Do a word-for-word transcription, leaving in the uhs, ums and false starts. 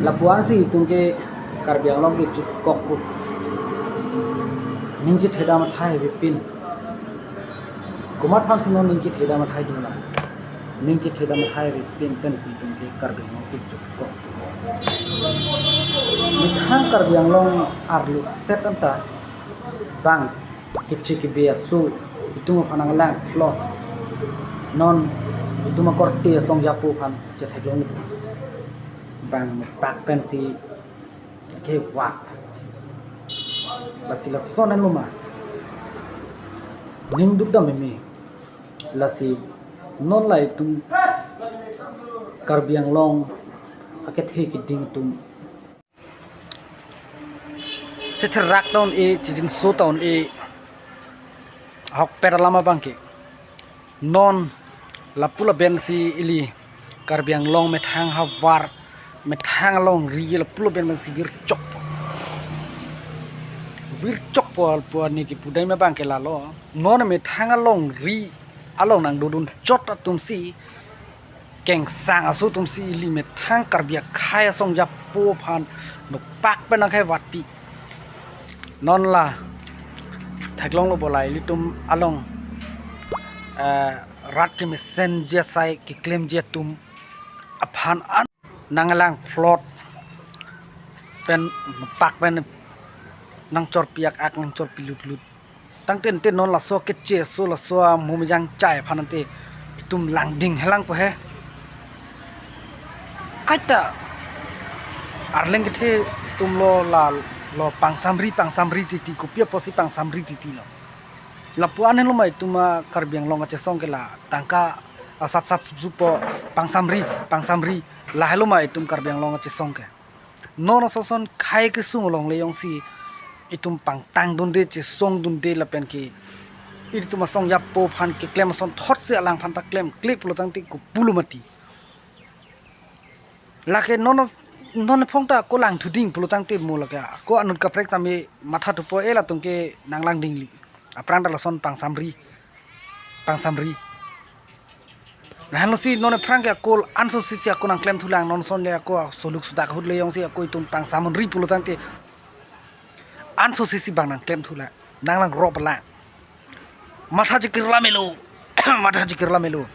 Lapu-ansi itum ke Karbi Anglong ke chukok pu. Ning chethedam athai avepin. Komat aphansi non ning chethedam athai dun la. Ning chethedam athai avepin pensi itum ke Karbi Anglong ke chukok pu. Methang Karbi Anglong arlo set anta bang keche kebe aso itum aphan nanglang phlot. Non itum akorte asong japo aphan chetheklong bang mepak pensi kevat. Lasi lason henlo ma. Ning dukdam meme. Lasi non la itum Karbi Anglong akethe keding atum chetherak ta un-e, chejinso ta un-e, ahokpet alam abang ke. Non lapu labensi ili Karbi Anglong methang havar, methang alongri lapu labensi virchok po. Virchok po alpu ani kipudai abang ke lalo. Non methang alongri along nangdodun chot atumsi, kengsang aso atumsi ili methang Karbi akhei asong japo aphan nopak pen nangkhei vatpi. Non la theklonglo bo la ilitum along, eh, rat kemesenji asai keklemji atum aphan an nanglang phlot pen nopak pen nangchorpi ak-ak, nangchorpi lutlut. Tangte ante non laso keche aso, laso amum jangchai aphan ante itum langding helang po he. Kaita arleng kethe atumlo lalo pangsamri, pangsamri titi, kopi apotsi pangsamri titi lo. Lapu-an henlo ma itum a Karbi Anglong kachesong ke la tangka asap sap sup sup po, pangsamri, pangsamri. La henlo ma itum Karbi Anglong kachesong ke. Non ason ason khei kesung alongle jongsi itum pangtang dunde, chesong dunde lapen ke itum asong japo aphan keklem asonthotsi alangphan ta klemkle pulo tangte kopulo mati. Lake non, non aphong ta ako langthu ding pulo tangte mo lake ako anut kaprek tame matha thupo, e latum ke nanglang dingli. Aphrang ta lason pangsamri, pangsamri. Lahenlo si non aphrang ke ako anso sisi ako nangklem thulang, non ason le ako soluk sudak ahut le jongsi ako itum pangsamonri pulo tangte anso sisi bang nangklem thulang, nanglang rop lang. Matha chikirla melo, matha chikirla melo.